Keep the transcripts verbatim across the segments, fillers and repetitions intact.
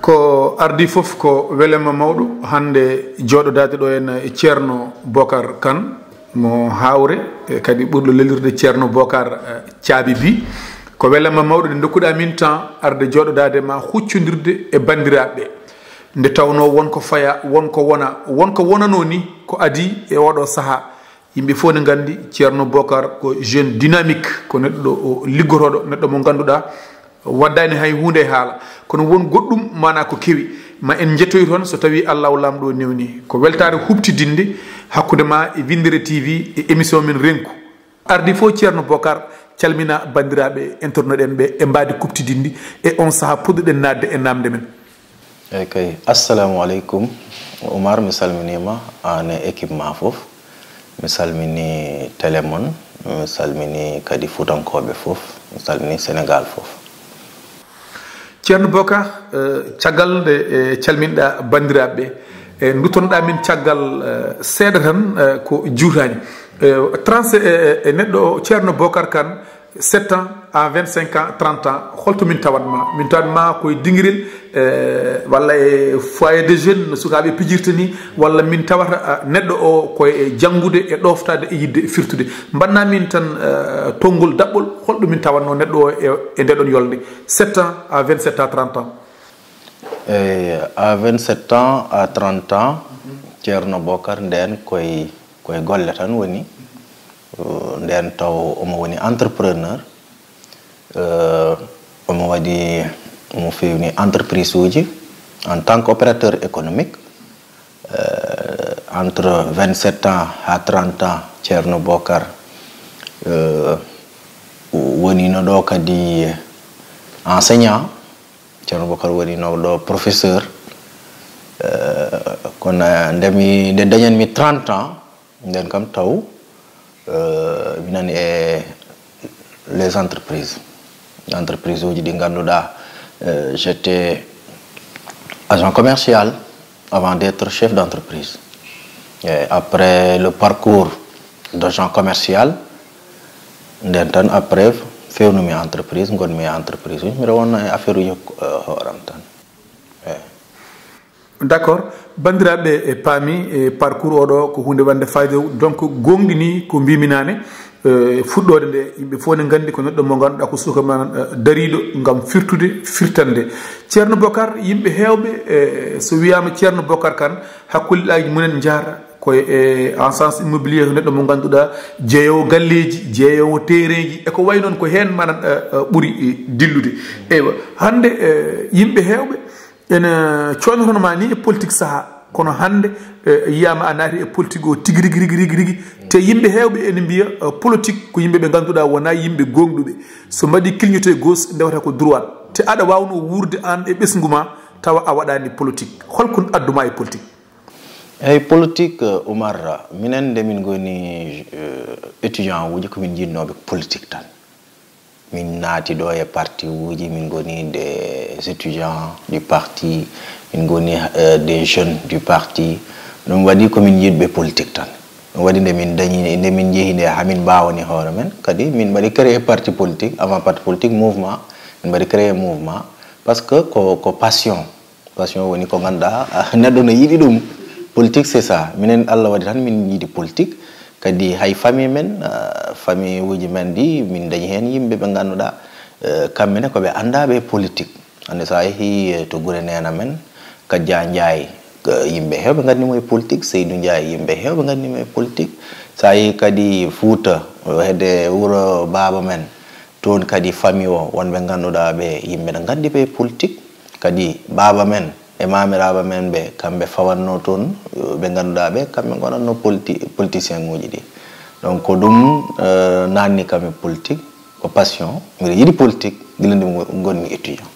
Ko ardii fof ko welema mawɗo hannde jooɗodaade ɗo en e Ceerno Bokar Kan mo Haawre, e kadi ɓurɗo lelirde Ceerno Bokar, eh, Caabi Bi. Ko welema mawɗo nde ndokkuɗaa min temps arde jooɗodaade ma huccondirde e banndiraaɓe ɓe. Nde tawnoo won ko faya, won ko wona, won ko wonanoo ni ko adii e oɗo sahaa. Yimɓe fof ne nganndi Ceerno Bokar ko jeune dynamique, ko neɗɗo o liggotooɗo, neɗɗo mo ngannduɗaa waddaani hay huunde e haala. Kono won goɗɗum maanaa ko kewi, ma en njettoy toon so tawii Allaahu Laamɗo newni. Ko weltaare huɓtidinde hakkunde ma e Winndere T V e émission men Renku. Ardii fof Ceerno Bokar calmina banndiraaɓe internet en ɓe e mbaadi kuɓtidinndi e on sahaa puɗɗuɗen naatde e naamnde men. Eyi kay, assalamu aleykum. Oumar, mi salminiima, aan e équipe ma fof. Mi salmini télé mon, mi salmini kadi Fuutankooɓe fof, mi salmini Sénégal fof. Ceerno Bokar, eh, caggal nde, eh, calminɗa banndiraaɓe ɓe, eh, nduttonoɗa min caggal, eh, seeɗa tan, eh, ko juutaani. Eh, trente, eh, eh, neɗɗo o, Ceerno Bokar Kan, sept ans à vingt-cinq ans, trente ans, holto min tawat ma? Min tawat ma koye dingirel, eh, walla e foyer de jeune no sukaaɓe pijirta ni, walla min tawata, ah, neɗɗo o koye e janngude, e ɗooftaade, e yiɗde firtude? Mbaɗna min tan, eh, tonngol daɓɓol, holɗo min tawatno neɗɗo o e, e nde ɗon yolnde, sept ans à vingt-sept à trente ans? Eyi, à vingt-sept ans, à trente ans, Ceerno Bokar ndeen koye, koye golle tan woni. Ndeen taw omo woni entrepreneur. Euh, omo waɗi, omo fewni entreprise uji en tant que opérateur économique. Euh, entre vingt-sept ans à trente ans, Ceerno Bokar, euh, wonino ɗo kadi enseignant. Ceerno Bokar wonino ɗo professeur. Euh, kono nde mi, nde dañanmi trente ans, nden kam taw, euh, mi nani e les entreprises. Entreprise uji ɗi ngannduɗaa, euh, j'étais agent commercial avant d'être chef d'entreprise. Et après le parcours d'agent commercial, nden tan après fewnumi entreprise, ngonmi e entreprise uji, mbiɗa wonna e affaire uji, euh, hooram tan. Eyi. D'accord. Banndiraaɓe, e paami, e parcours oɗo ko huunde wonde fayida. Donc, goonɗini ko mbimi naane, eh, fuɗɗoode nde, yimɓe fof ne nganndi ko neɗɗo mo ngannduɗaa ko suka ma, eh, dariiɗo ngam firtude, firtande. Ceerno Bokar, yimɓe heewɓe, eh, so wiyaama Ceerno Bokar Kan, hakkillaaji mumen njahata koye e enchance immobilier, ko neɗɗo mo ngannduɗaa jeeyoowo galleeji, jeeyoowo terrain ji, e ko wayi noon, ko heen manan, eh, eh, ɓuri, eh, dillude. Eywa, hannde, eh, yimɓe heewɓe ene coodnotono ma ni e politique saha, kono hannde, eh, yiyaama a naati e politique o tigi rigi, rigi, rigi, rigi. Te yimɓe heewɓe ene mbiya, eh, politique ko yimɓe ɓe ngannduɗaa wonaa yimɓe gooŋɗuɓe. So mbaɗi clignoté gauche, ndewata ko droite. Te aɗa waawnoo wuurde aan e ɓesngu ma, tawa a waɗaani politique. Holko addu ma e politique? Eyi, politique, eh, Oumar, minen nde min ngoni, eh, étudiant uji, ko min njiɗnooɓe politique tan. Min naati ɗo e parti uji, min ngoni des étudiants du parti, min ngoni, euh, des jeunes du parti. Ɗum waɗi ko min yiɗɓe politique tan. Ɗum waɗi nde min dañi, nde min njehi nde haa min mbaawani hoore men, kadi min mbaɗi créé parti politique, avant parti politique, mouvement, min mbaɗi créé mouvement, parce que ko, ko passion. Passion woni ko ngannduɗaa, ah, neɗɗo no yiɗi ɗum. Politique, c'est ça. Minen, Allah waɗi tan min yiɗi politique. Kadi hay famille men, ah, famille uji men ɗi, min dañi heen yimɓe ɓe ngannduɗaa, eh, kamɓe ne ko ɓe anndaaɓe e politique. Hannde so a yehii, eh, to gure neene men, Kajja Njaay, ko yimɓe heewɓe nganndi mo e politique. Seydou Njaay, yimɓe heewɓe nganndi mo e politique. So a yehii kadi Fuuta, hedde wuro baaba men, toon kadi famille o, wonɓe ngannduɗaa ɓe yimɓe ne nganndi ɓe e politique. Kadi baaba men e maamiraaɓe men ɓe, kamɓe fawatnoo toon, ɓe ngannduɗaa ɓe, kamɓe ngonatnoo politi-, politicien uji ɗi. Donc ko ɗum, eh, naatni kam e politique, ko passion. Mbiɗa yiɗi politique, gila nde ngo-, ngonmi étudiant.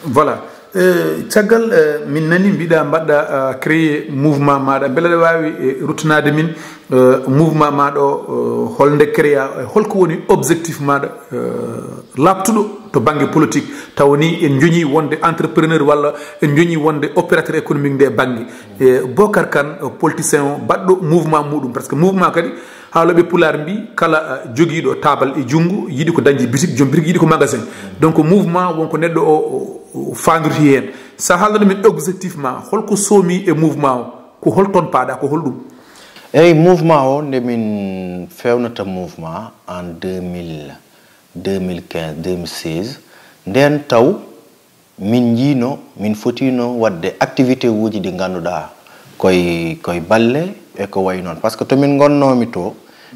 Voilà. Eh, caggal, eh, min nani mbiɗa mbaɗɗa, ah, créé mouvement maɗa. Mbele aɗa waawi, eh, ruttanaade min, eh, mouvement maɗa o, eh, holnde créa, eh, holko woni objectif maɗa, eh, laaɓtuɗo to bannge politique, tawa ni en njoñi wonde entrepreneur walla en njoñi wonde opérateur économique nde bannge. E Bokar Kan, o politicien o, baɗɗo mouvement muɗum, parce que mouvement kadi, haalooɓe pulaar mbi, kala, ah, jogiiɗo taabal e junngo, yiɗi ko dañde bitik, joom bitik yiɗi ko magasin. Donc mouvement wonko neɗɗo o, o, o faandorti heen. Sa haalano min objectif ma, holko soomi e mouvement o? Ko hol toon paaɗa, ko holɗum? Eyi, mouvement o, nde min fewnata mouvement en deux mille, deux mille quinze, deux mille seize, nden taw min njiino min fotino waɗde activité uji ɗi ngannduɗaa koye koye balle e ko wayi noon. Par ce que to min ngonnoomi to,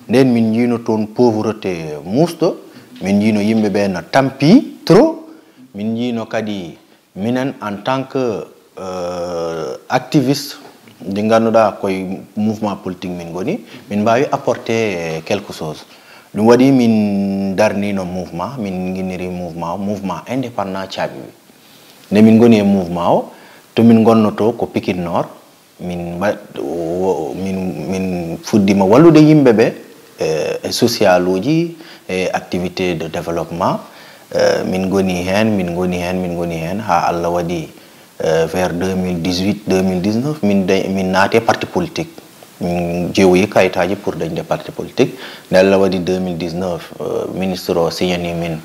nden min njiino toon pauvreté muusɗo, min njiino yimɓe ɓe no tampi trop, min njiino kadi minen en tant que euh, activiste, ɗi ngannduɗaa koye mouvement politique min ngoni, min mbaawi apporter quelque chose. Ɗum waɗi min darnino mouvement, min nginniri mouvement o, mouvement indépendant Caabi. Nde min ngoni e mouvement o, to min ngonnoto ko Pikine Nord, min mba- wo- min min fuddima wallude yimɓe ɓe e e social uji, e activité de développement. Eh, min ngoni heen, min ngoni heen, min ngoni heen, haa Allah waɗi, eh, vers deux mille dix-huit, deux mille dix-neuf, min da- min naati e parti politique. Min jeewoyi kayitaaji pour dañde parti politique. Nde Allah waɗi deux mille dix-neuf, eh, ministre o signani min,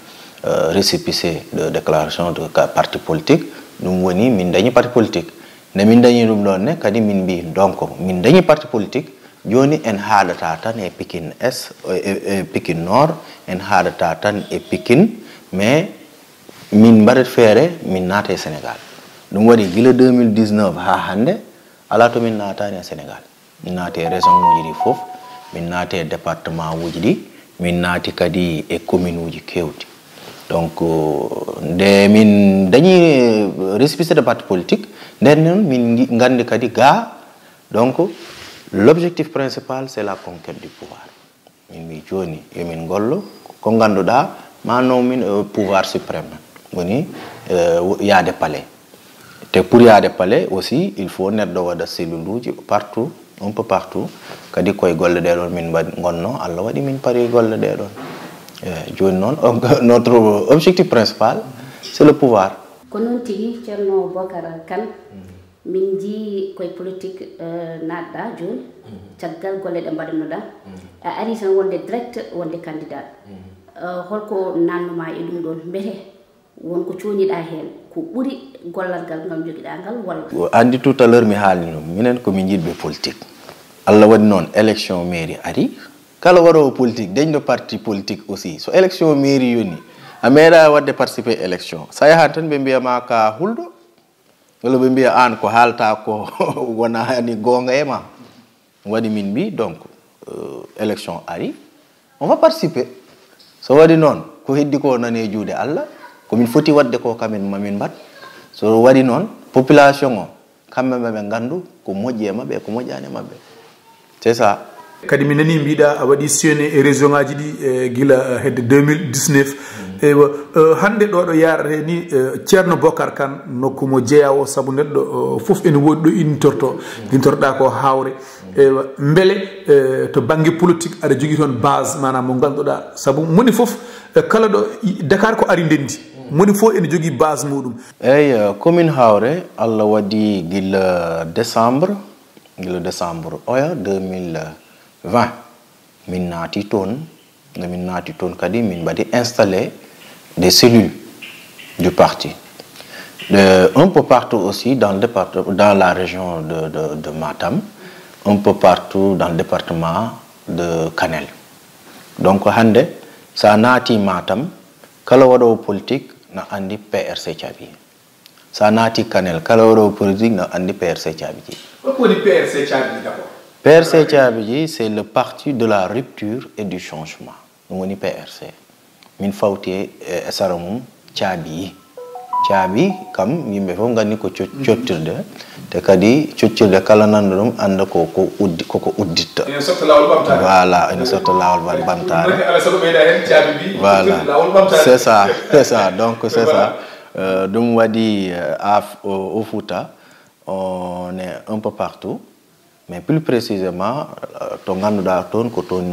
eh, récépissé de déclaration de ca- parti politique. Ɗum woni min dañi parti politique. Nde min dañi ɗum ɗoon ne, kadi min mbi, donc, min dañi parti politique, jooni en haaɗata tan e Pikine Est, e, e, e Pikine Nord, en haaɗata tan e Pikine, mais min mbaɗat feere, min naata e Sénégal. Ɗum waɗi gila deux mille dix-neuf haa hannde, alaa to min naataani e Sénégal. Min naati e région uji ɗi fof, min naati e département uji ɗi, min naati kadi e commune uji keewɗi. Donc, euh, nde min dañi, euh, récépissé de parti politique, nden noon min ngi- nganndi kadi ga, donc, l'objectif principal, c'est la conquête du pouvoir. Min mbi jooni, yo min ngollo ko ngannduɗaa, ma no min, euh, pouvoir suprême, woni, euh, yaade palais. Te pour yaade palais aussi, il faut neɗɗo waɗa cellule uji partout, un peu partout. Kadi koye golle ɗe ɗon min mbaɗ- ngonno, Allah waɗi min pari golle ɗe ɗon. Eh, jooni noon, ob- notre objectif principal, c'est le pouvoir. Ko noon tigi, Ceerno Bocar Kane, min njii koye politique, eh, naatɗa jooni, caggal golle ɗe mbaɗannoɗa, a ari tan wonde direct, wonde candidat. Eh, holko naatnuma e ɗum ɗon? Mbete won ko coñiɗa heen, ko ɓuri gollal ngal, ngal jogiɗa ngal, walla? Anndi, tout à l'heure mi haalni ɗum, minen ko min yiɗɓe politique. Allah waɗi noon, élection mairie ari, kala waɗoowo politique, dañɗo parti politique aussi, so élection mairie yoni, a meeɗa waɗde participer élection, so a yahan tan ɓe mbiya ma ka hulɗo, walla ɓe mbiya aan ko haalta ko wonani goonga e ma. Waɗi min mbi, donc, euh, élection ari, on va participer. So waɗi noon, ko heddi ko nani e juuɗe Allah, ko min foti waɗde ko kamen ma min mbaɗ. So waɗi noon, population o, kamɓe ma ɓe nganndu ko moƴƴi e maɓɓe e ko moƴƴani e maɓɓe. C'est ça. Kadi mi nanii mbiɗa a waɗi sillonné e région ngaji ɗi, eh, gila, eh, hedde deux mille dix-neuf. Eywa, eh, hannde ɗo ɗo yarate ni, eh, Ceerno Bocar Kane, nokku mo jeeya o, sabu neɗɗo, eh, fof ene woodi ɗo intorto, intorɗa ko hawre. Eywa, mbele, eh, to bannge politique aɗa jogii toon base, maanaam mo ngannduɗa, sabu moni fof, eh, kala ɗo i- Dakar ko ari ndenndi, moni fof ene jogii base muɗum. Eyyi, eh, commune Hawre, Allah waɗi gila décembre, gila décembre oya deux mille vingt, min naati toon. Nde min naati toon kadi, min mbaɗi installé des cellules du parti. De, un peu partout aussi dans le département, dans la région de, de, de Matam, un peu partout dans le département de Kanel. Donc hannde, so a naati Matam, kala waɗoowo politique na anndi P R C Caabi. So a naati Kanel, kala waɗoowo politique na anndi P R C Caabi Jeyi. Holko woni P R C Caabi Jeyi d'abord? P R C Caabi Jeyi, c'est le parti de la rupture et du changement. Ɗum woni P R C. Min fawti e, e sara mum Caabi. Caabi kam, yimɓe fof nganndi ko co- cottirde. Te kadi coccirde kala nanɗo ɗum annda ko, ko uddi, koko udditta. Ene sotta laawol ɓamtaare. Voilà, ene sotta laawol ɓam- ɓamtaare. Ɗum noon ala sago ɓeyda heen Caabi Jeyi, voilà, coccirde laawol ɓamtaare. C'est ça, c'est ça. Donc c'est ça. Voilà. Euh, ɗum waɗi, euh, af- o, o Fouta, on est un peu partout. Mais plus précisément, euh, to ngannduɗaa toon ko toon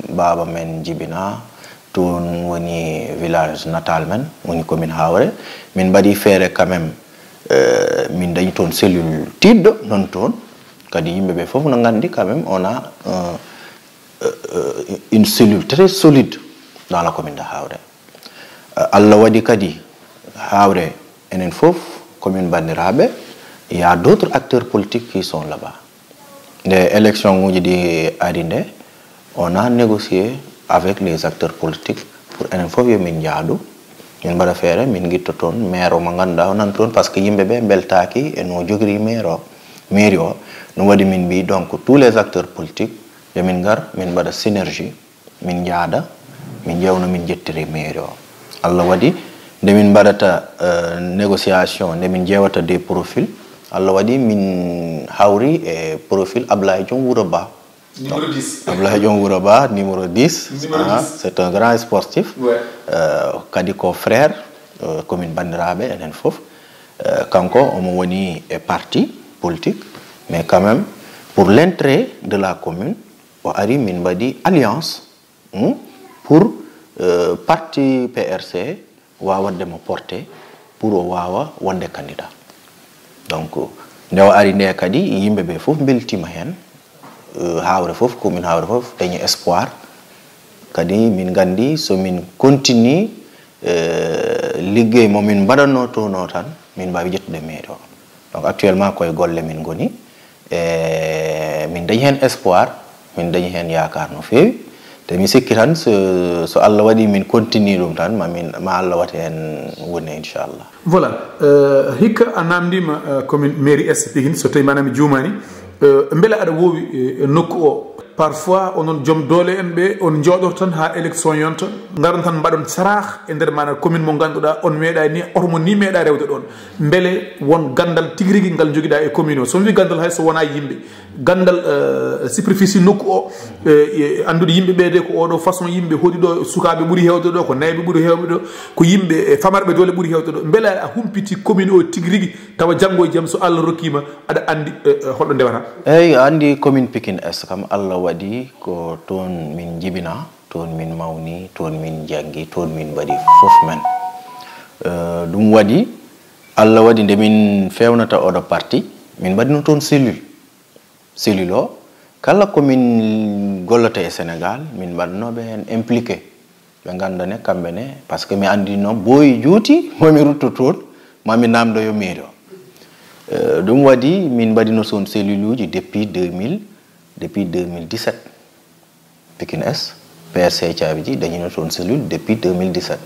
baaba men jibina, toon woni village natal men, woni commune Hawre. Min mbaɗi feere quand même, euh, min dañi toon cellule tiiɗɗo noon toon. Kadi yimɓe ɓe fof no nganndi quand même on a, euh, euh, euh, une cellule très solide dans la commune de Hawre. Euh, Allah waɗi kadi Hawre enen fof Commune Bandiraɓe, il y a d'autres acteurs politiques qui sont là-bas. Nde élection uji ɗi ari nde, on a négocié avec les acteurs politiques pour enen fof yo min njaadu, min mbaɗa feere, min ngitto toon maire o mo ngannduɗaa o nan toon, parce que yimɓe ɓe mbeltaaki e no jogiri maire o, mairie o. Ɗum waɗi min mbi, donc, tous les acteurs politiques, yo min ngar, min mbaɗa synergie, min njaada, min ƴeewno min njettiri mairie o. Allah waɗi, nde min mbaɗata, euh, négociation, nde min ƴeewata des profils, Allah waɗi min hawri e profil Ablaye Joom Wuro Ba. Numéro dix. Ablaye Joom Wuro Ba, numéro dix. Numéro Ah, dix. C'est un grand sportif. Ouais. Euh, kadi ko frère, euh, commune Bandiraɓe, enen fof. Euh, kanko, omo woni e parti politique, mais quand même, pour l'intérêt de la commune, o ari, min mbaɗi alliance, hmm, pour, euh, parti P R C waawa waɗde mo porté, pour o waawa wonde candidat. Donc, nde o ari nde kadi, yimɓe ɓe fof mbeltima heen. Euh, Haawre fof, commune Haawre fof dañi espoir. Kadi min nganndi so min continue, euh, liggey mo min mbaɗatno toon o tan, min mbaawi ƴettude mairie o. Donc, actuellement koye golle min ngoni. E min dañi heen espoir, min dañi heen yaakaar no feewi. Te mi sikki tan so, so Allah waɗi min continue ɗum tan, ma min, ma Allah waɗ heen wonde, inchallah. Voilà, euh, hikka a namndima, euh, commune mairie Est Pikine, so tawi maanaam mi juumaani, euh, mbele aɗa woowi, euh, nokku o? Parfois, onon joom doole en ɓe, on njooɗoto tan haa élection yonta, ngaron tan mbaɗon saraax e nder maanaam commune mo ngannduɗaa on meeɗaani, oto mo ni meeɗa rewde ɗoon. Mbele won ganndal tigi rigi ngal njogiɗaa e commune o? So mi wii ganndal, hay so wonaa yimɓe, ganndal, euh, superficie nokku o, euh, e anndude yimɓe ɓe de ko oɗo façon yimɓe, hoɗi ɗo sukaaɓe ɓuri heewde ɗo, ko nayɓe ɓuri heewɓe ɗo, ko yimɓe e famarɓe doole ɓuri heewde ɗo. Mbele a humpiti commune o tigi rigi, tawa janngo e jam so Allah rokkiima, aɗa anndi, eh, eh, holɗo ndewata? Eyi, a anndi commune Pikine Est kam, Allah waɗi ko toon min njibinaa, toon min mawni, toon min njanngi, toon min mbaɗi fof men. Eh, ɗum waɗi, Allah waɗi nde min feewnata oɗo parti, min mbaɗino toon cellule. Cellule o, kala ko min gollata e Sénégal, min mbaɗnooɓe heen impliqué. Ɓe nganndane kamɓe ne, parce que mi anndino booyi juuti, mo mi rutto toon, ma mi naamndo yo mairie o. Euh, ɗum waɗi min mbaɗino toon cellule uji depuis deux mille, depuis deux mille dix-sept. Pikine Est, P R C Caabi Ji dañino toon cellule depuis deux mille dix-sept.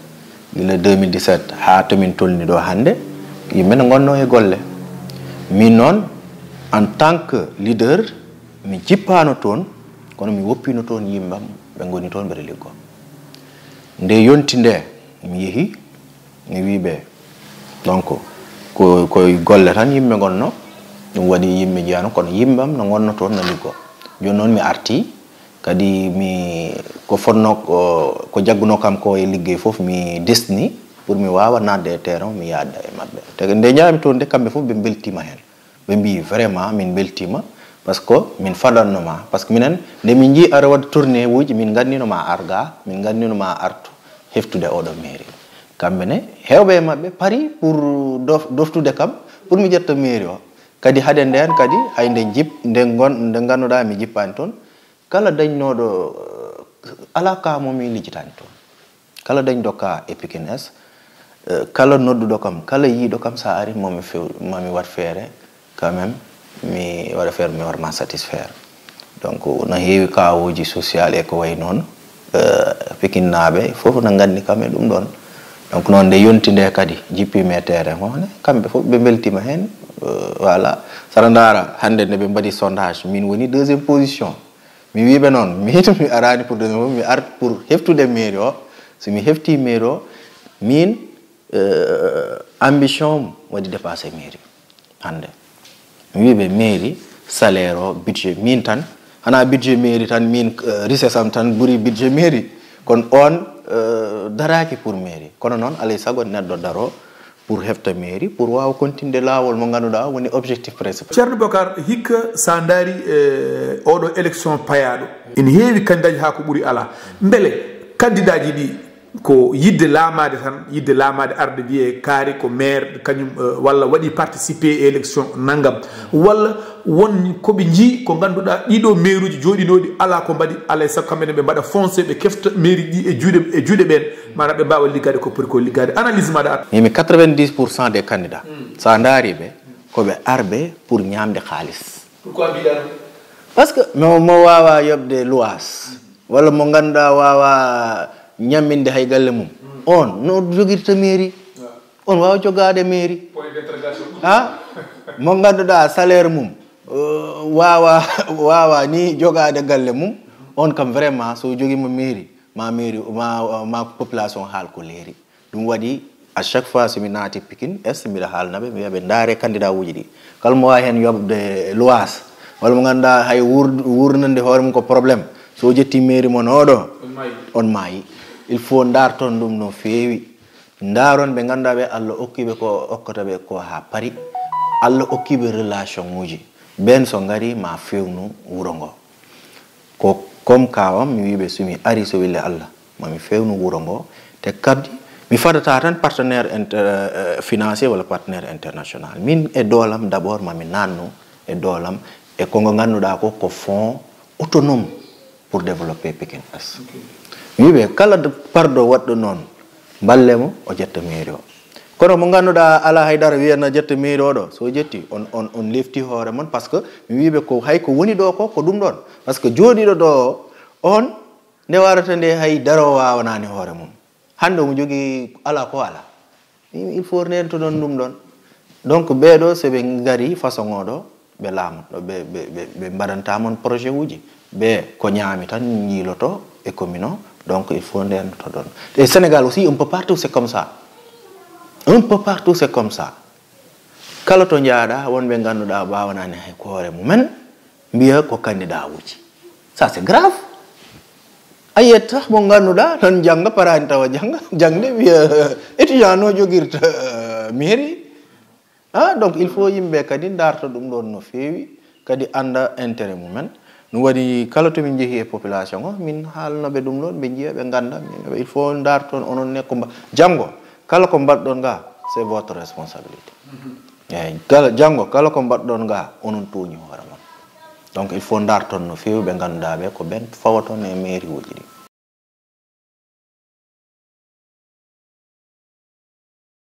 Gila deux mille dix-sept haa to min tolni ɗo hannde, yimɓe ne ngonno e golle. Min noon, en tant que leader, mi jippaano toon, kono mi woppino toon yimɓam, ɓe ngoni toon mbeɗa liggo. Nde yonti nde, mi yehi, mi wii ɓe, donc, ko, ko golle tan yimɓe ngonno, ɗum waɗi yimɓe njiyaano, kono yimɓam no ngonno toon no liggo. Jooni noon mi arti, kadi mi, ko fotno, ko, ko jagguno kam ko e liggey fof, mi desni pour mi waawa naatde e terrain, mi yaada e maɓɓe. Te nde njaami toon de, kamɓe fof ɓe mbeltima heen. Ɓe mbii, vraiment, min mbeltima, parce que min fadanno ma, parce que minen, nde min njii aɗa waɗa tournée uji, min ngannino ma ar ga, min ngannino ma artu heftude oɗo mairie. Kamɓe ne, heewɓe e maɓɓe pari pour dof-, doftude kam, pour mi ƴetta mairie o. Kadi hade ndeen kadi, hay nde jip-, nde ngon-, nde ngannduɗaa mi jippaani toon, kala dañnooɗo, eh, alaa ka mo mi lijjitaani toon. Kala dañɗo ka e Pikine Est, eh, kala nodduɗo kam, kala yiiɗo kam, sa ari, momi few-, mami waɗ feere, quand même, mi waɗa feere, mi warma satisfaire. Donc, no heewi kawuuji social e ko wayi noon, eh, Pikinnaaɓe fof no nganndi kam e ɗum ɗoon. Donc, noon nde yonti nde kadi, jippimi e terrain o, ne, kamɓe fof ɓe mbeltima heen, eh, voilà. Saɗa ndaara, hannde nde ɓe mbaɗi sondage, min woni deuxième position. Mi wii ɓe noon, min mi araani pour deuxième, mi arti pour heftude mairie o. So mi heftii mairie o, min, eh, ambition am waɗi dépassé mairie hannde. Mi wii ɓe mairie, salaire o, budget, min tan, hana budget mairie tan, min, eh, richesse am tan ɓuri budget mairie. Kono on, eh, daraaki pour mairie. Kono noon, alay sago neɗɗo daro pour hefta mairie, pour waawa continude laawol mo ngannduɗaa woni objectif principal. Ceerno Bocar, hikka sa ndaari, eh, oɗo élection payaaɗo, ina heewi candidat ji haa ko ɓuri alaa. Mbele candidat ji ɗi ko yiɗde laamaade tan, yiɗde laamaade arde wiye kaari ko maire kañum, eh, walla waɗi participer e élection nanngam, walla won ko ɓe njii ko ngannduɗaa ɗiɗo mairuuji jooɗinooɗi alaa ko mbaɗi, alay sago kamɓe ne ɓe mbaɗa foncer, ɓe kefta mairie ɗi e juuɗe, e juuɗe ɓeen. Maanaam ɓe mbaawa liggaade ko poti ko liggaade. Analyse maɗa at. Mimi quatre-vingt-dix pour cent des candidats, so a ndaari ɓe, ko ɓe arɓe pour ñaamde xaalis. Pourquoi mbiɗa ɗum? Parce que mo mo waawa yoɓde luwaas, walla mo ngannduɗaa waawa ñamminde hay galle mum, on no jogirta mairie? On waawa jogaade mairie? Point d'interrogation. Ha? Mo ngannduɗaa salaire mum, uh, waawa waawa ni jogaade galle mum, on kam vraiment so jogiima mairie, ma mairie ma, ma population haal ko leeri. Ɗum waɗi, à chaque fois so mi naati Pikine Est, mbiɗa haalna ɓe, mi wiya ɓe ndaare candidat uji ɗi, kala mo waawi heen yoɓde luwaas, walla mo ngannduɗaa hay wuur- wuurnande hoore mum ko problème, so jetti mairie mon oɗo, on maayi. Il faut ndaarton ɗum no feewi. Ndaaron ɓe ngannduɗaa ɓe, Allah okki ɓe ko okkata ɓe ko haa pari. Allah okki ɓe relation uji. Ɓeen so ngari ma fewnu wuro ngo. Ko comme ka on mi wiiɓe, so mi ari, so wille Allah, mami fewnu wuro ngo. Te kadi mi fadata tan partenaire inter- euh, financier walla partenaire international. Min e doolam d'abord mami nannu e doolam e ko ngo ngannduɗaa ko ko fonds autonome pour développer Pikine Est. Mi wiiɓe kala parɗo waɗɗo noon, mballe mo o ƴetta mairie o. Kono mo ngannduɗaa alaa hay dara, wiya na ƴetta mairie oɗo, so ƴetti on, on, on lefti hoore mon. Parce que mi wiiɓe ko hay ko woni ɗo ko ko ɗum ɗon. Parce que jooɗiiɗo ɗo on, nde warata nde hay dara o waawanaani hoore mum. Hannde omo jogii alaa ko alaa. Il faut reentoɗon ɗum ɗon. Donc ɓeeɗo so ɓe ngari façon oɗo, ɓe laamotɗo ɓe ɓe ɓe ɓe mbaɗanta mon projet uji. Ɓe ko ñaami tan yiiloto e commune o. Donc il faut ndentoɗon. Et Sénégal aussi, un peu partout c'est comme ça. Un peu partout c'est comme ça. Kala to njaaɗa wonɓe ngannduɗaa mbaawanaani hay ko hoore mumen, mbiya ko candidat uji. Ça c'est grave. A yiyat sax mo ngannduɗaa tan jannga paraani tawa jannga jangde, wiya étudiant no jogirta mairie. Ah, donc il faut yimɓe kadi ndarta ɗum ɗon no feewi, kadi annda intérêt mumen. Ɗum waɗi kala to min njehi e population o, min haalna ɓe ɗum ɗon, ɓe njiya, ɓe ngannda. Il faut ndarton onon ne ko mba- janngo kala ko mbaɗɗon ga, c'est votre responsabilité. Eyyi, kala janngo kala ko mbaɗɗon ga, onon tooñi hoore mon. Donc il faut ndarton no feewi ɓe ngannduɗaa ɓe ko ɓen fawaton e mairie uji ɗi.